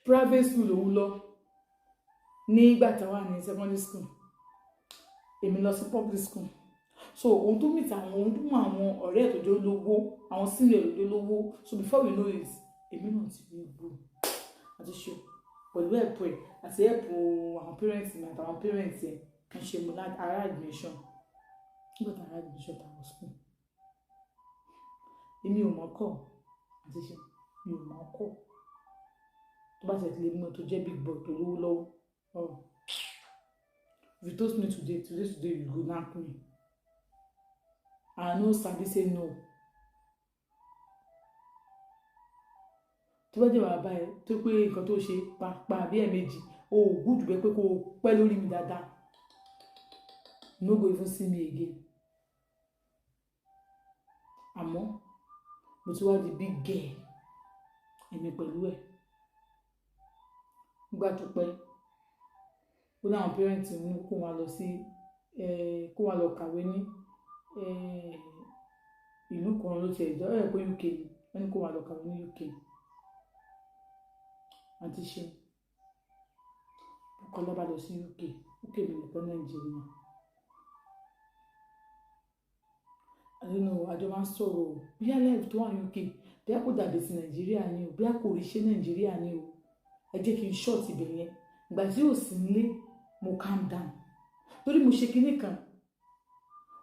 Private school lòun lọ nígbà tá a wà ní secondary school, èmi lọ sí public school. So òun tó meet àwọn, òun tó mọ àwọn ọ̀rẹ́ ẹ̀ tó jẹ́ olówó, àwọn senior tó jẹ́ olówó. So before we know it, èmi náà ti rí gbó àti ṣe pẹ̀lú ẹ̀pù ẹ̀ àti ẹ̀pù àwọn parents mi àtàwọn parents ẹ̀ ń ṣe mo ara admission. Nígbà tá ara admission tàwọn school, èmi ò mọ̀ kọ́ àti ṣe mi ò mọ̀ kọ́. Tó bá ti lè mú ẹ tó jẹ́ big boy tó lówó lọ́wọ́, oh, if you toast me today, today today, you go knack me. I no sabi say no. Tó bá jẹ́ bàbá ẹ tó pé nǹkan tó ṣe pa bí ẹ̀ẹ̀mejì, o ò gúdù bẹ́ẹ̀ pé kó o pẹ́ lórí mi dáadáa, you no go even see me again. Àmọ́ mo ti wá di big girl, èmi pẹ̀lú ẹ̀. Nígbà tó pẹ́, ó ní àwọn parents ní kó wọn lọ sí, kó wọn lọ kàwé ní ìlú kan ló tiẹ̀ jẹ́ ẹ̀ pé UK ni wọ́n ní kó wọn lọ kàwé ní UK. Àti ṣe Bùkọ́lá bá lọ sí UK, UK mi nìkan Nàìjíríà. I don't know, àjọ máa ń sọ̀rọ̀ bíyá life tó wà ní UK, bíyá kò dàbí ti Nàìjíríà ni o, bíyá kò rí ṣe Nàìjíríà ni o. Ẹ jẹ́ kí n short ibẹ̀ yẹn. Ìgbà tí ò sí nílé, mo calm down torí mo ṣe kinní kan.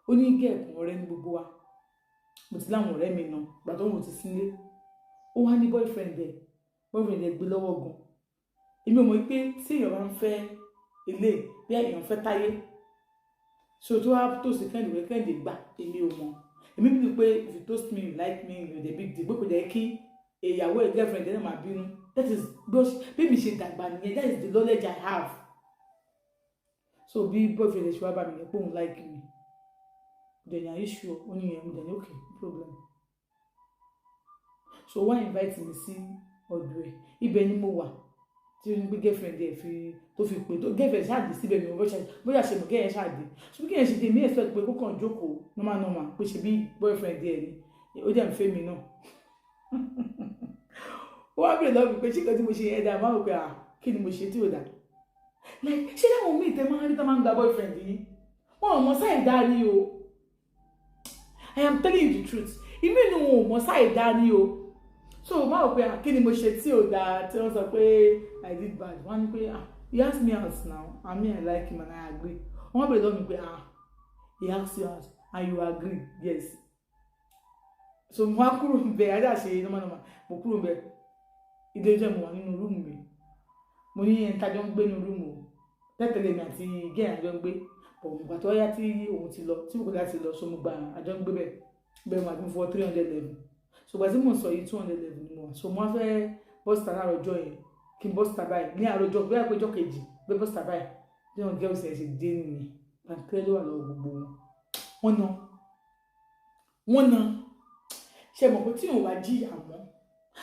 Ó ní gẹ̀ẹ́kùn ọ̀rẹ́ ní gbogbo wa, mo ti láwọn ọ̀rẹ́ mi náà. Ìgbà tó ń ti sí nílé, ó wá ní boyfriend ẹ̀, boyfriend ẹ̀ gbé lọ́wọ́ gan. Èmi ò mọ̀ pé tí èèyàn bá ń fẹ́ ilé, bí èèyàn fẹ́ táyé so tó wá tó sí kẹ́hìndé pé kẹ́hìndé gbà, èmi ò mọ̀. Èmi bí pé if you toast me, you like me, you dey big deal, pé kò jẹ́ kí ìyàwó ẹ̀, girlfriend ẹ̀ náà máa bínú. That is bí mi ṣe dàgbà nìyẹn. That is the knowledge I have. So bí boyfriend ẹ̀ ṣe wá bá mi yẹn pé òun like me, then, "Are you sure?" Ó ní yẹn. Mo dẹ̀ ní, "Okay, no problem." So wá invite mi sí ọ̀dọ̀ ẹ̀. Ibẹ̀ ni mo wà tí ó ní pé girlfriend ẹ̀ fi tó fi pè tó girlfriend ṣáàdì síbẹ̀. Mi ò bóyá ṣe mọ̀ kí ẹ̀ ṣáàdì. So bí kí ẹ̀ ṣe dé, mi expect pé kó kàn jókòó normal normal, pé ṣe bí boyfriend ẹ̀ ni, ó dẹ̀ ń fẹ́ mi náà. Ó wá bèrè lọ́wọ́ mi pé ṣé nǹkan tí mo ṣe yẹn dáa? Máa wò pé, ah, kí ni mo ṣe tí ò dáa? Like, ṣé láwọn míì tẹ máa ń rí tó máa ń gba boyfriend yìí, wọn ò mọ sáì dá ní o. I am telling you the truth, ìmí inú wọn ò mọ sáì dá ní o. So máa wò pé, ah, kí ni mo ṣe tí ò dáa tí wọ́n sọ pé I did bad? Wọ́n á ní pé, ah, he asked me out now, and me, I like him and I agree. Wọ́n bèrè lọ́wọ́ mi pé, ah, he asked you out and you agree? Yes. So mo wá kúrò bẹ́ẹ̀, ajá ṣe normal normal, mo kúrò bẹ́ẹ̀. Ilé iṣẹ́, mo wà nínú room mi, mo ní ẹni tájọ́ ń gbé nínú room o tẹ́tẹ̀lé mi àti gẹ́ẹ̀ àjọ ń gbé bọ̀. Ìgbà tó yá tí òun ti lọ, tí Bùkọ́lá ti lọ, so mo gba àjọ ń gbé bẹ́ẹ̀ bẹ́ẹ̀, mo àti mo fọ 300 level. So ìgbà tí mo sọ yìí, 200 level ni mo wà. So mo wá fẹ́ bọ́sítà láàárọ̀ ọjọ́ yẹn, kí n bọ́sítà báyìí ní àárọ̀ ọjọ́, bóyá pé ọjọ́ kejì gbé bọ́sítà báyìí, bí wọn girls yẹn ṣe dé nìyẹn. Pàǹkẹ́rẹ́ ló wà lọ́wọ́ gbogbo wọn. Wọ́n na, wọ́n na. Ṣe mọ̀ pé tí òun bá jìyà mọ́,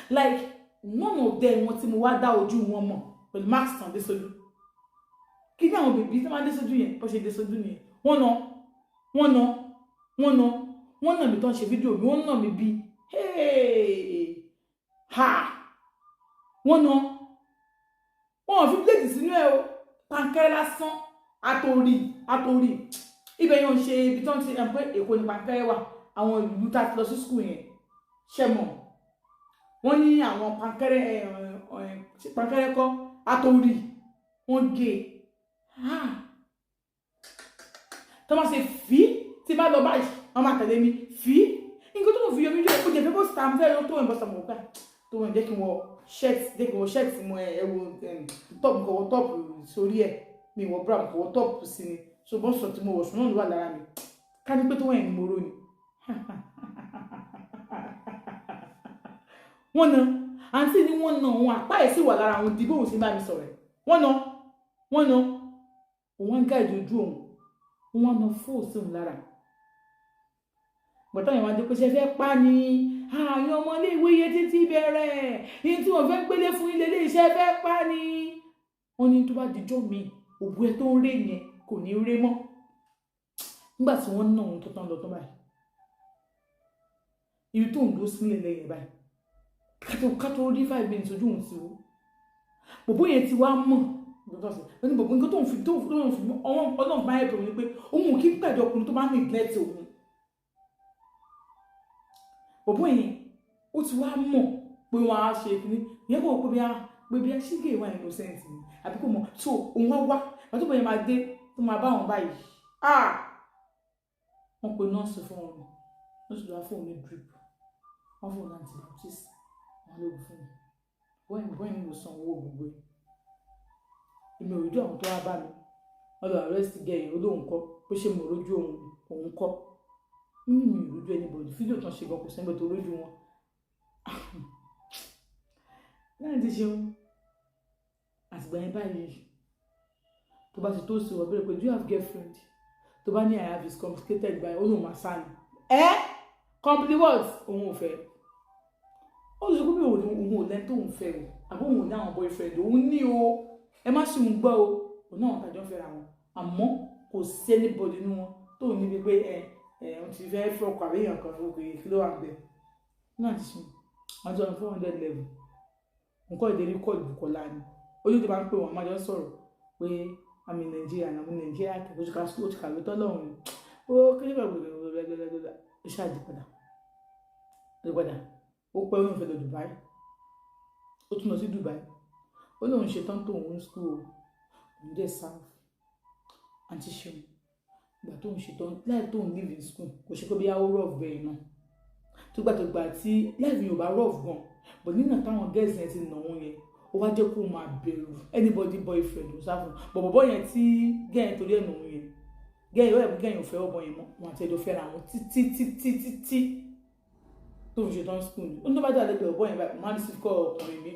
like one of them, wọn tí mo wá dá ojú wọn mọ̀ pẹ̀lú mask tàn dé sójú, kí ní àwọn bèbí tí wọ́n dé sójú yẹn, bó ṣe dé sójú nìyẹn. Wọ́n na, wọ́n na, wọ́n na, wọ́n nà mí tán, ṣe fídíò mi, wọ́n nà mí bí ha, wọ́n na. Wọ́n ò fi bíléèdì sínú ẹ̀ o, pankẹ́rẹ́ lásán, àtòrí àtòrí ibẹ̀ yẹn ò ṣe ibi tí wọ́n ti ẹ̀ pé Èkó ni pankẹ́rẹ́ wà. Àwọn ìlú tá a ti lọ sí school yẹn, ṣe mọ̀, wọ́n ní àwọn pankẹ́rẹ́, pankẹ́rẹ́ kọ́, àtòrí wọ́n gé tó máa ṣe fí tí bá lọ báyìí, wọ́n máa tẹ̀lé mi fí. Nǹkan tó kò fi yomi jẹ́, ó jẹ́ fẹ́ bó stam fẹ́ lọ tó ẹ̀ bọ́ sàmù òkà tó wọ́n jẹ́ kí n wọ shirt, jẹ́ kí n wọ shirt mo ẹ̀ wo top, kò wọ top sórí ẹ̀, mi wọ bra, kò wọ top sí ni. So bọ́ sọ tí mo wọ̀ sùn náà ló wà lára mi. Ká ní pé tó wọ́n ẹ̀ ní mo ró ni wọ́n na. Àǹtí ni wọ́n na òun, àpá ẹ̀ sì wà lára àwọn ìdìbò òun sì bá mi sọ̀rọ̀ ẹ̀. Wọ́n na, wọ́n na òun, ń gáàdì ojú òun, wọ́n na fóò sí òun lára. Gbọ̀tọ́ yẹn wá dé pé ṣe fẹ́ pa ni ààyàn ọmọléèwé yẹn títí bẹ̀rẹ̀ yìí tí wọ́n fẹ́ gbélé fún ilé ilé iṣẹ́ fẹ́ pa ni. Wọ́n ní tó bá dijọ́ mi, òbú ẹ tó ń ré yẹn kò ní ré mọ́. Nígbà tí wọ́n ná òun tó tán lọ tán báyìí, ibi tó ń dúró sílẹ̀ lẹ́yìn báyìí, kátó rí 5 minutes, ojú òun ti wú. Bòbó yẹn ti wá mọ̀ ó ní bòbó nǹkan tó ń fi Ọlọ́run bá yẹ pé òun ni pé òun ò kí ń pàdé ọkùnrin tó bá neglect òun. Bòbó yẹn ó ti wá mọ̀ pé wọ́n á ṣe kíní ìyẹn, kò pé bí a ṣígè wà innocent ni àbí kò mọ̀. So òun wá wá àti bóyá máa dé tó máa bá òun báyìí, ah, wọ́n pe nọ́ọ̀sì fún òun, nọ́ọ̀sì ló wá fún òun ní drip, wọ́n fún òun ní antibiotics, wọ́n lóògùn fún òun. Wọ́n yẹn ló san owó gbogbo ẹ̀. Èmi ò rí àwọn tó wá bá mi, wọ́n lọ arrest girl, ó lóun kọ́ bó ṣe mọ̀ lójú òun, òun kọ́ nínú mi ò rójú anybody. Fídíò tán ṣe gan, kò sẹ́ńbẹ̀ tó rójú wọn láti ti ṣeun. Àtìgbà yẹn báyìí, tó bá ti tó sí wọn bẹ̀rẹ̀ pé, "Do you have girlfriend?" Tó bá ní, "I have," is complicated by, ó lóun máa sá ni ẹ company what, òun ò fẹ́. Ó sọ pé òun ò lẹ́ni tóun fẹ́ o, àbí òun ò ní àwọn boyfriend. Òun ní o, ẹ má ṣì ń gbọ́ o, òun náà tàjọ́ ń fẹ́ra wọn, àmọ́ kò sí anybody nínú wọn tóun níbi pé ẹ òun ti fẹ́ fọkọ àbí èèyàn kan fún kí ló wà ń bẹ̀ náà. Ti sùn wọ́n ti wọ́n 400 level nǹkan ìdérí kọ́ọ̀lù Bukola ni ojú tó bá ń pè wọ́n, máa jọ sọ̀rọ̀ pé I'm in Nigeria, I'm in Nigeria. Kò sí ká ó ti kàwé tọ́lọ́run ni ó kí ló gbàgbé, ó ṣáàjì padà, ó padà, ó pẹ́, ó lóun fẹ́ lọ Dubai, ó tún lọ sí Dubai, ó lóun ṣetán tóun school, òun dẹ̀ serve. Àǹtí ṣeun, ìgbà tóun ṣetán láì tóun live in school, kò ṣe pé bí ó rough bẹ́ẹ̀ náà tó gbà tó gbà tí life yóò bá rough gan, but nínà táwọn girls yẹn ti nà wọ́n yẹn, ó wá jẹ́ kó máa bẹ̀rù anybody boyfriend ó sáfún. But bọ̀bọ̀ yẹn tí girl yẹn torí ẹ̀ nà òun yẹn, girl yẹn ó yẹ kó girl yẹn ò fẹ́ ọmọ yẹn mọ́, wọn àti ẹjọ́ fẹ́ra wọn títí títí títí tó fi ṣetán school. Ó ní tó bá dà lẹ́gbẹ̀ẹ́ ọ̀bọ̀ yẹn báyìí, máa ń receive call ọkùnrin mi,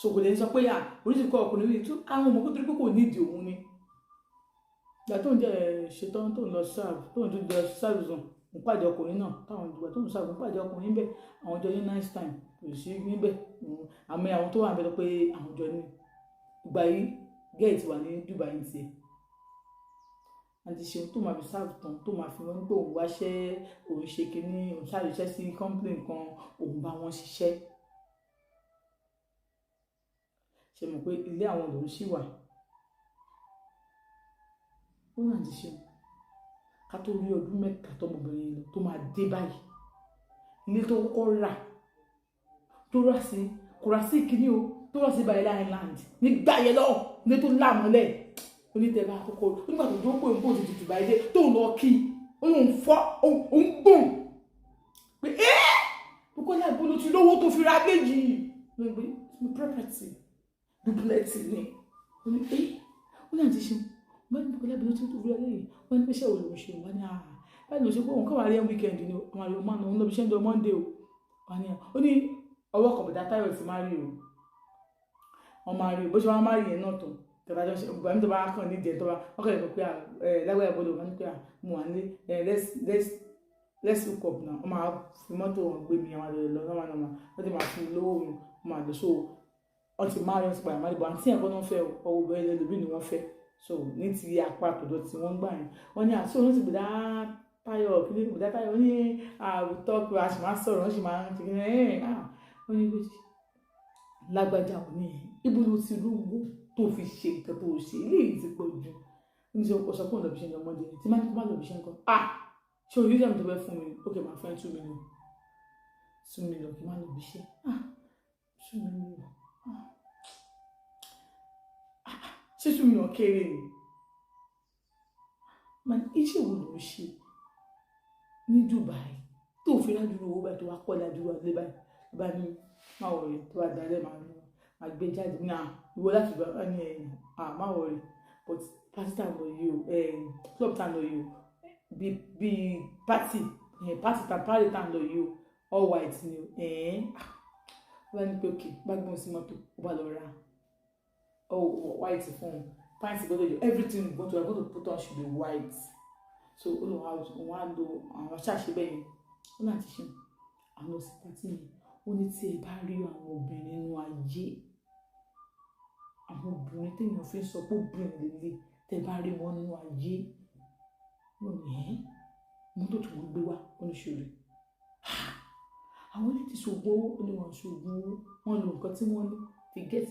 so kò lè sọ pé à oríṣi call ọkùnrin mi tó àwọn ọmọ kó torí pé kò nídìí òun ni. Ìgbà tó ń jẹ́ ṣetán, tó ń lọ serve, tó ń tún lọ serve zone, ń pàdé ọkùnrin náà. Táwọn ìgbà tó ń serve, ń pàdé ọkùnrin níbẹ̀, àwọn jọ ní nice time, kò sí níbẹ̀. Àmọ́ àwọn tó wà níbẹ̀ lọ pé àwọn jọ ní ìgbà yìí, girl ti wà ní Dubai ní tiẹ̀. Àti ṣeun, tó máa fi serve tán, tó máa fi wọ́n ní pé òun wáṣẹ́, òun ṣe kínní, òun ṣàríṣẹ́ sí company kan, òun bá wọn ṣiṣẹ́. Ṣe mọ̀ pé ilé àwọn lòun ṣì wà. Ó náà ti ṣeun, ká tó rí ọdún 3 tọmọbìnrin lọ tó máa dé báyìí, ilé tó kọ́kọ́ rà, tó rà sí, kò rà sí ìkíní o, tó rà sí Banana Island nígbà yẹn lọ, ilé tó lámọ́lẹ̀ onítẹ̀bá àkọ́kọ́. Nígbà tó dúró pé òun kò ti tutù báyìí dé, tó ń lọ kí ó lóun fọ́, òun gbọ̀n pé ẹ́, Bukola, ibo ló ti lówó tó fi ra méjì ló ń gbé property duplex ni? Ó ní ẹ́, ó ní àti ṣe wọ́n ní Bukola, ibo ló ti tó fi ra lẹ́yìn? Wọ́n ní pé ṣé òun lòún ṣe? Wọ́n ní àà, báyìí ló ṣe pé òun kọ́ wà rí ẹ̀ weekend ni àwọn àlè ọmọ òun lọ́bi ṣẹ́ ń jọ Monday o. Wọ́n ní ó ní ọwọ́ kọ̀mọ̀dá Táyọ̀ ti máa rí o, wọ́n máa rí o. Bó ṣe wọ́n máa rí yẹn náà tán, tẹ̀bá jọ ṣe ìgbà mi tó bá kàn ní ìjẹ́ tó bá wọ́n kàn lè pé ẹ lágbára bọ́dọ̀, wọ́n ní pé mo wà ní ẹ let's hook up now. Wọ́n máa fi mọ́tò wọn gbé mi, àwọn àlọ́ lọ normal normal, wọ́n ti máa fún mi lówó mi, wọ́n máa lọ. So wọ́n ti máa rí, wọ́n ti padà máa rí bọ̀. Àǹtí ẹ̀kọ́ náà fẹ́ ọwọ́ bẹ́ẹ̀ lóbi ni wọ́n fẹ́. So ní ti apá àtọ̀dọ̀ tí wọ́n gbà yẹn, wọ́n ní àti òun ti gbèdá Táyọ̀ kí ní gbèdá Táyọ̀ ní àwùtọ́ pé a sì máa sọ̀rọ̀, wọ́n sì máa ń ṣe kí ní ẹ̀ wọ́n ní pé lágbájá ò ní ẹ̀, ibo ló ti rówó tó fi ṣe nǹkan tó ṣe? Eléyìí ti pọ̀ jù. Ní sọ sọ pé òun lọ bí ṣe ń ọmọdé tí máa ní kó má lọ bí ṣe ń kọ́. Ah, ṣé o yíṣẹ́ mi tó fẹ́ fún mi? Ok, máa fẹ́ 2 million, 2 million kí n má lọ bí ṣe. Ah, 2 million, ah, ṣé 2 million kéré ni? Man, iṣẹ́ wo ló ń ṣe ní Dubai tó fi ládùúgbò owó báyìí, tó wá kọ́ ládùúgbò ilé báyìí? Tó bá ní má worry, tó bá dalẹ̀ máa gbé jáde ní à ìwọ láti bá ní ẹ̀yìn. À, má worry, but party tá à ń lọ yìí o, club tá à ń lọ yìí o, bí party party tá party tá à ń lọ yìí o, all white ni o. Ó bá ní pé ok, bá gbọ́n sí mọ́tò, ó bá lọ ra all white fún un. Pants gbọ́dọ̀ yọ, everything go to put on should be white. So ó lóun òun á lo àwọn ṣáàṣì bẹ́ẹ̀ yẹn. Ó náà ti ṣe àwọn lọ sí party yẹn. Ó ní tí ẹ bá rí àwọn obìnrin nínú ayé, àwọn obìnrin téèyàn fi ń sọ pé obìnrin lélẹ̀, tẹ bá rí wọn nínú ayé, ó ní ẹ́ mọ́tò tí wọ́n gbé wá, ó ní ṣòro àwọn ilé ti ṣògùn owó. Ó ní wọ́n ṣògùn owó, wọ́n lo nǹkan tí wọ́n ní fi get.